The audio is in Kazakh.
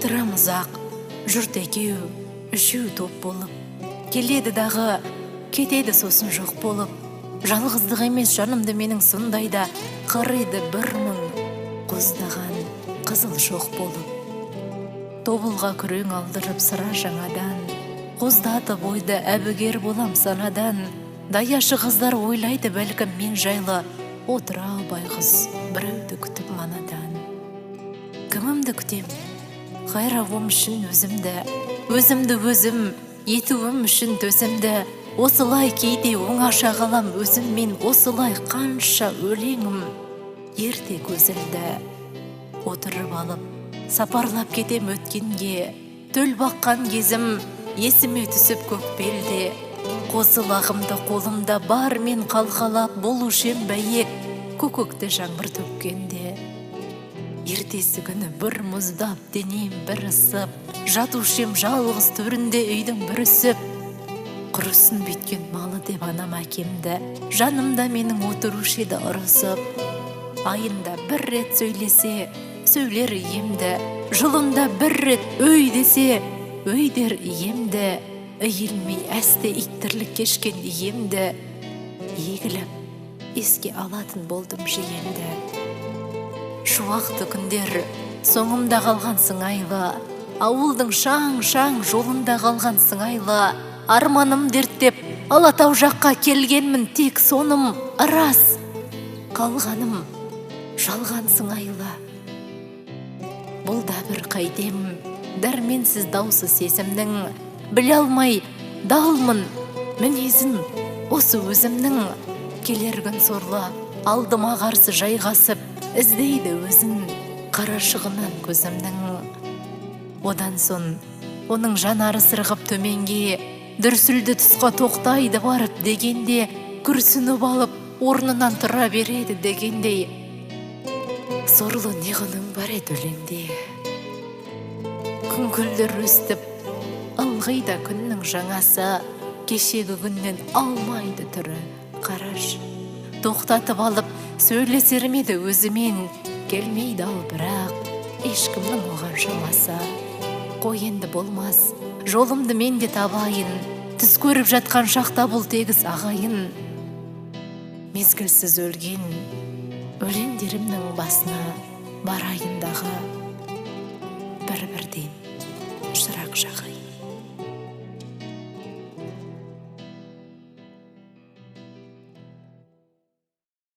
Отырам ұзақ, жұрт екеу, үшеу топ болып. Келеді дағы, кетеді сосын жоқ болып. Жалғыздық емес жанымды менің сондайда қырыйды бір мұң қоздаған қызыл шоқ болып. Тобылға күрең алдырып сыра жаңадан, қоздатып ойды әбігер болам санадан. Даяшы қыздар ойлайды бәлкім мен жайлы, отыра байғұс біреуді күтіп манадан. Кімімді күтем? Қайрауым үшін өзімді, өзімді өзім етуім үшін төзімді. Осылай кейде оңаша қалам өзіммен, осылай қанша өлеңім ерте көзілді. Отырып алып, сапарлап кетем өткенге, төл баққан кезім есіме түсіп көкпелде. Қозы лағымды қолымда бар мен қалқалап болушы ем бәйек, көкөкті жаңбыр төккенде. Ертесі күні бір мұздап, денем бір ысып, жатушы ем жалғыз төрінде үйдің бүрісіп. Құрысын бүйткен малы деп анам әкемді, жанымда менің отырушы еді ұрысып. Айында бір рет сөйлесе, сөйлер иемді, жылында бір рет өй десе, өй дер иемді. Иілмей әсте иттірлік кешкен иемді, егіліп еске алатын болдым жиенді. Шуақты күндер соңымда қалған сыңайлы, ауылдың шаң-шаң жолында қалған сыңайлы. Арманым дерттеп Алатау жаққа келгенмін, тек соным рас, қалғаным жалған сыңайлы. Бұл да бір қайтем, дәрменсіз даусы сезімнің, біле алмай далмын мінезін осы өзімнің. Келер күн сорлы алдыма қарсы жайғасып, іздейді өзін қарашығынан көзімнің. Одан соң оның жанары сырғып төменге, дүрсілді тұсқа тоқтайды барып дегенде, күрсініп алып орнынан тұра береді дегендей. Сорлы не құның бар еді өлеңде? Күңкілдер өстіп, ылғи да күннің жаңасы, кешегі күннен алмайды түрі қараш. Тоқтатып алып сөйлесер ме еді өзімен, келмейді ал бірақ ешкімнің оған шамасы. Қой енді болмас, жолымды мен де табайын, түс көріп жатқан шақта бұл тегіс ағайын. Мезгілсіз өлген өлеңдерімнің басына барайын дағы, бір-бірден шырақ жағайын.